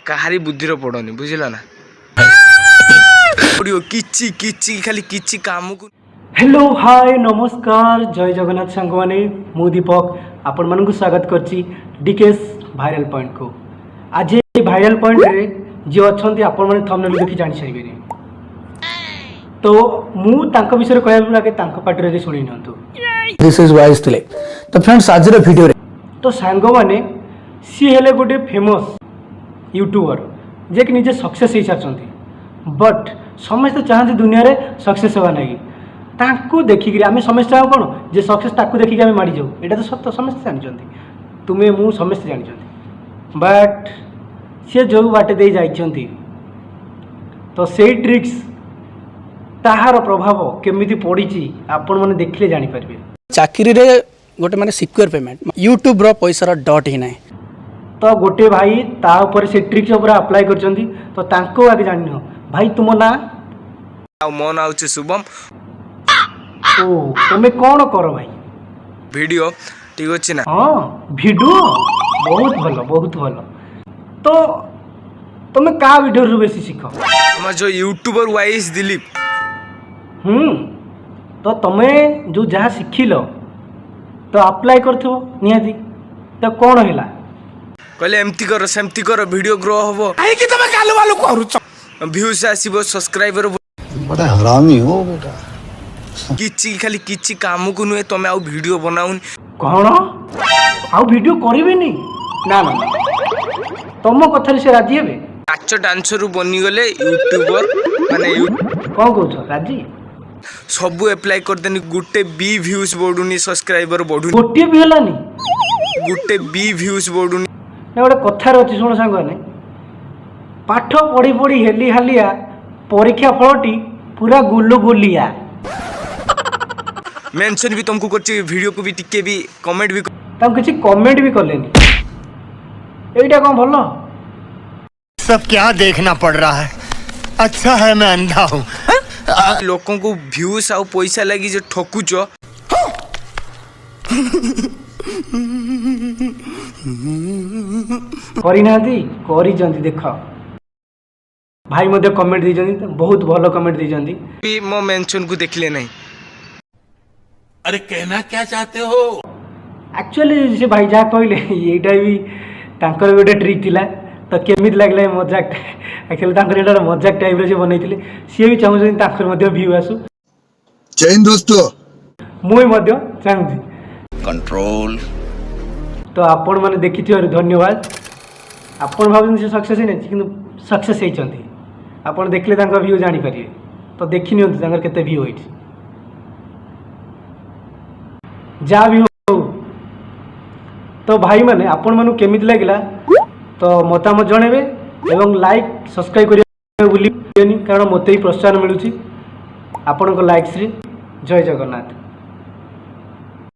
କାହାରି ବୁଦ୍ଧିର ପଡ଼ନି, ବୁଝିଲ ନା? ପଡ଼ିବ କିଛି କିଛି ଖାଲି କିଛି କାମକୁ। ହ୍ୟାଲୋ, ହାଏ, ନମସ୍କାର, ଜୟ ଜଗନ୍ନାଥ ସାଙ୍ଗମାନେ। ମୁଁ ଦୀପକ ଆପଣମାନଙ୍କୁ ସ୍ୱାଗତ କରୁଛି ଡିକେସ୍ ଭାଇରାଲ ପଏଣ୍ଟକୁ। ଆଜି ଏହି ଭାଇରାଲ ପଏଣ୍ଟରେ ଯିଏ ଅଛନ୍ତି, ଆପଣମାନେ ଥମ୍ବନେଲ୍ ଦେଖି ଜାଣିସାରିବେନି। ତ ମୁଁ ତାଙ୍କ ବିଷୟରେ କହିବାକୁ ଆଗେ ତାଙ୍କ ପାଟିରେ ଆଗେ ଶୁଣି ନିଅନ୍ତୁ। This is wise ଥିଲେ। ତ ଫ୍ରେଣ୍ଡସ୍, ଆଜିର ଭିଡ଼ିଓରେ ତ ସାଙ୍ଗମାନେ, ସିଏ ହେଲେ ଗୋଟେ ଫେମସ୍ ୟୁଟ୍ୟୁବର, ଯିଏକି ନିଜେ ସକ୍ସେସ୍ ହେଇସାରିଛନ୍ତି। ବଟ୍ ସମସ୍ତେ ଚାହାନ୍ତି ଦୁନିଆରେ ସକ୍ସେସ୍ ହେବା ଲାଗି। ତାଙ୍କୁ ଦେଖିକିରି ଆମେ ସମସ୍ତେ ଚାହୁଁ କ'ଣ ଯେ ସକ୍ସେସ୍, ତାକୁ ଦେଖିକି ଆମେ ମାଡ଼ିଯାଉ। ଏଇଟା ତ ସତ, ସମସ୍ତେ ଜାଣିଛନ୍ତି, ତୁମେ ମୁଁ ସମସ୍ତେ ଜାଣିଛନ୍ତି। ବଟ୍ ସିଏ ଯେଉଁ ବାଟେ ଦେଇ ଯାଇଛନ୍ତି, ତ ସେଇ ଟ୍ରିକ୍ସ, ତାହାର ପ୍ରଭାବ କେମିତି ପଡ଼ିଛି, ଆପଣମାନେ ଦେଖିଲେ ଜାଣିପାରିବେ। ଚାକିରିରେ ଗୋଟେ ମାନେ ସିକ୍ୟୁର ପେମେଣ୍ଟ, ୟୁଟ୍ୟୁବ୍ର ପଇସାର ଡଟ୍ ହିଁ ନାହିଁ। ତ ଗୋଟେ ଭାଇ ତା ଉପରେ, ସେ ଟ୍ରିକ୍ସ ଉପରେ ଆପ୍ଲାଏ କରିଛନ୍ତି। ତ ତାଙ୍କୁ ଆଗେ ଜାଣିନିଅ। ଭାଇ, ତୁମ ନାଁ? ଆଉ ମୋ ନାଁ ହେଉଛି ଶୁଭମ। ଓ, ତମେ କ'ଣ କର ଭାଇ? ଭିଡ଼ିଓ, ଠିକ ଅଛି ନା? ହଁ, ଭିଡ଼ିଓ, ବହୁତ ଭଲ, ବହୁତ ଭଲ। ତ ତମେ କାହା ଭିଡ଼ିଓରୁ ବେଶୀ ଶିଖ? ଆମ ଯୋଉ ୟୁଟ୍ୟୁବର ୱାଇସ୍ ଦିଲୀପ। ତ ତମେ ଯେଉଁ ଯାହା ଶିଖିଲ, ତ ଆପ୍ଲାଏ କରିଥିବ ନିହାତି। ତ କ'ଣ ହେଲା? କହିଲେ ଏମିତି କର, ସେମିତି କର, ଭିଡ଼ିଓ ଗ୍ରୋ ହବ, କାହିଁକି ତମେ କାଲୁ ବାଲୁ କରୁଛ, ଭ୍ୟୁଜ ଆସିବ, ସବସ୍କ୍ରାଇବର। बड़ा हरामी हो बेटा। କିଛି ଖାଲି କିଛି କାମକୁ ନୁହେଁ, ତମେ ଆଉ ଭିଡ଼ିଓ ବନାଉନି। କ'ଣ, ଆଉ ଭିଡ଼ିଓ କରିବେନି? ନା ନା ନା। ତମ କଥାରେ ସେ ରାଜି ହେବେ? ନାଚ ଡାନ୍ସରୁ ବନିଗଲେ ୟୁଟ୍ୟୁବର ମାନେ କ'ଣ କହୁଛ, ରାଜି? ସବୁ ଆପ୍ଲାଏ କରିଦେନି, ଗୋଟେ ବି ଭ୍ୟୁଜ ବଢୁନି, ସବସ୍କ୍ରାଇବର ବଢୁନି। ଗୋଟିଏ ବି ହେଲାନି? ଗୋଟେ ବି ଭ୍ୟୁଜ ବଢୁନି। ନା, ଗୋଟେ କଥାରେ ଅଛି, ଶୁଣ ସାଙ୍ଗମାନେ, ପାଠ ପଢ଼ି ପଢ଼ି ହେଲି ହାଲିଆ, ପରୀକ୍ଷା ଫଳଟି ପୁରା ଗୁଲୁଗୁଲିଆ। ମେନସନ୍ ବି ତମକୁ କରୁଛି ଭିଡ଼ିଓକୁ ବି, ଟିକେ ବି କମେଣ୍ଟ ବି ତାଙ୍କୁ କିଛି କମେଣ୍ଟ ବି କଲେନି। ଏଇଟା କ'ଣ ଭଲ? सब क्या देखना पड़ रहा है? अच्छा है मैं अंधा हूँ। ଲୋକଙ୍କୁ ଭ୍ୟୁଜ ଆଉ ପଇସା ଲାଗି ଯେ ଠକୁଛ। କରିନାହାନ୍ତି, କରିଛନ୍ତି। ଦେଖ, ଭାଇ ମଧ୍ୟ କମେଣ୍ଟ ଦେଇଛନ୍ତି, ବହୁତ ଭଲ କମେଣ୍ଟ ଦେଇଛନ୍ତି। ବି ମୋ ମେନସନ୍କୁ ଦେଖିଲେ ନାହିଁ। अरे, कहना क्या चाहते हो? ଆକ୍ଚୁଆଲି ସେ ଭାଇ ଯାହା କହିଲେ, ଏଇଟା ବି ତାଙ୍କର ବି ଗୋଟେ ଟ୍ରିକ୍ ଥିଲା। ତ କେମିତି ଲାଗିଲା ଏ ମଜାକଟା? ଆକ୍ଚୁଆଲି ତାଙ୍କର ଏଇଟା ଗୋଟେ ମଜାକ ଟାଇପ୍ର ସେ ବନେଇଥିଲେ। ସିଏ ବି ଚାହୁଁଛନ୍ତି ତାଙ୍କର ମଧ୍ୟ ଭ୍ୟୁ ଆସୁ। जय हिंद दोस्तों। ମୁଁ ବି ମଧ୍ୟ ଚାହୁଁଛି। कंट्रोल। ତ ଆପଣମାନେ ଦେଖିଥିବାରୁ ଧନ୍ୟବାଦ। ଆପଣ ଭାବୁଛନ୍ତି ସେ ସକ୍ସେସ୍ ହେଇନାହାନ୍ତି, କିନ୍ତୁ ସକ୍ସେସ୍ ହେଇଛନ୍ତି। ଆପଣ ଦେଖିଲେ ତାଙ୍କ ଭ୍ୟୁ ଜାଣିପାରିବେ। ତ ଦେଖି ନିଅନ୍ତୁ ତାଙ୍କର କେତେ ଭ୍ୟୁ ହେଇଛି। ଯାହା ବି ହଉ, ତ ଭାଇମାନେ, ଆପଣମାନଙ୍କୁ କେମିତି ଲାଗିଲା ତ ମତାମତ ଜଣାଇବେ ଏବଂ ଲାଇକ୍, ସବସ୍କ୍ରାଇବ୍ କରିବାକୁ ଭୁଲିବେନି, କାରଣ ମୋତେ ବି ପ୍ରୋତ୍ସାହନ ମିଳୁଛି ଆପଣଙ୍କ ଲାଇକ୍ସରେ। ଜୟ ଜଗନ୍ନାଥ।